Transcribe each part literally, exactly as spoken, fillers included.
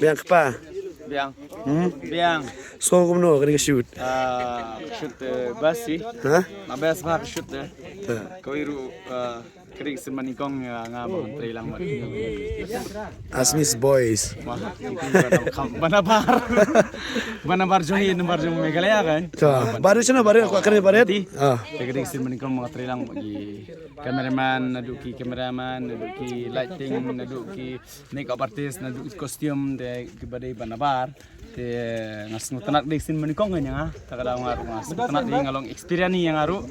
Biang kpa. Biang. Hmm? Biang. So kumno kane ka shoot? Ah, shoot, eh, basi. Ha? Ma bas ba shoot, eh. Ha. Kawei ruh, eh, krik sin mani kong ya nga ba trei lang mat. Asmis boys. Wah, banabar. Banabar jong hi, nabar jong Meghalaya kan. Baru sana baru aku akan baru. Ah. Krik sin mani kong ma trei lang bagi cameraman, naduh ki cameraman, naduh ki lighting, naduh ki makeup artist, naduh costume, te ki ba dei banabar. Te nga sngewtynnat dei sin mani kong nga, ta ka daw nga ruh nga sngewtynnat dei, nga long experience ïa nga ruh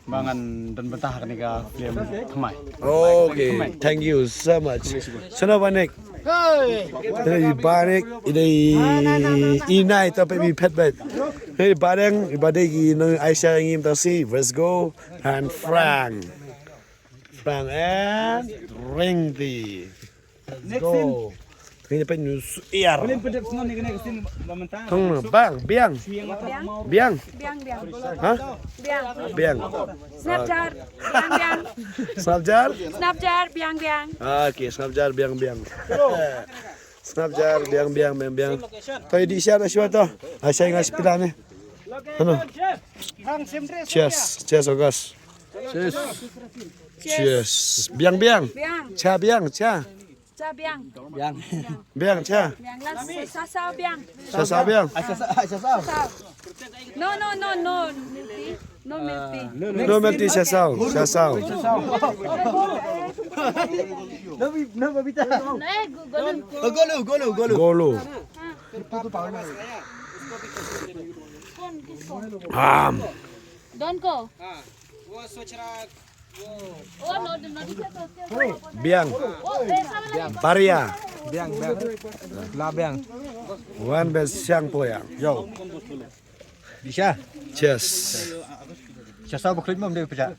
ba ngan don bynta ha kane ka film Khmai. Okay, thank you so much. Sana Banik. Hey, Banik, i dei i nai ta pe mi pet bet. Hey, Badeng, i ba dei i nong Aisha ngim ta si. Let's go. And Frank. Frank and Ringdi. Let's go. Tengah dapat news air. Boleh pedep semua ni kena kesin pemerintah. Tong bang, biang. Biang. Biang. Biang, biang. Ha? Biang. Biang. Snapjar. Biang, biang. Snapjar? Snapjar, biang, biang. Ah, okay, Snapjar, biang, biang. Snapjar, biang, biang, biang, biang. To, di siya na siya to. Ah, siya nga sepila ni. Ano? Cheers, cheers, August. Cheers. Cheers. Biang, biang. Biang. Cha, biang, cha. Cha, biang. Biang. Biang, cha. Biang, last, sasau, biang. Sasau, biang. Sasau. No, no, no, no milk tea. No milk tea. No milk tea, sasau, sasau. No, bi-, no, babita. Eh, gu-, golu. Oh, golu, golu, golu. Golu. Am. Don ko. Biang. Baria. Biang, biang. La biang. Wan bes siang poyang. Yo. Bisa. Cheers. Sasau bakluit mam dia pecah.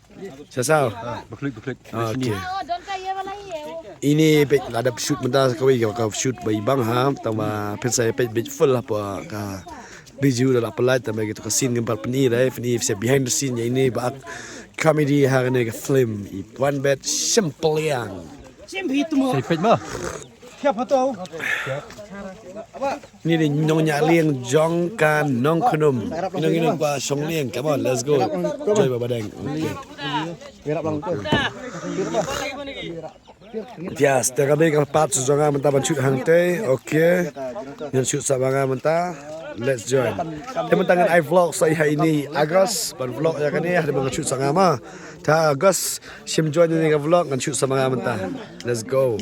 Sasau. Ah, bakluit, bakluit. Okay. Oh, don ka ye wala ye. Ini pek ada shoot mynta kawei ka shoot bai bang ha, tama pensai pek bit full apa ka biju da la pelai tama gitu ka scene gambar peni dai peni bisa behind the scene ya ini bak comedy ha ne ka film i puan bet simple yang. Sipit mo. Ni di nong nya liang jong ka nong khnum. Inong inong kwa song liang. Come on, let's go. Joy Baba Deng. Okay. Yes, te ka dei ka part sa jong nga mynta ban shoot hangtei. Okay. Ngan shoot sa ba nga mynta. Let's join. Te mynta ngan ai vlog sa ha ini August ban vlog ïa kane ha ngan shoot sa nga ma. Ta August shim join ini ka vlog ngan shoot sa ba nga mynta. Let's go.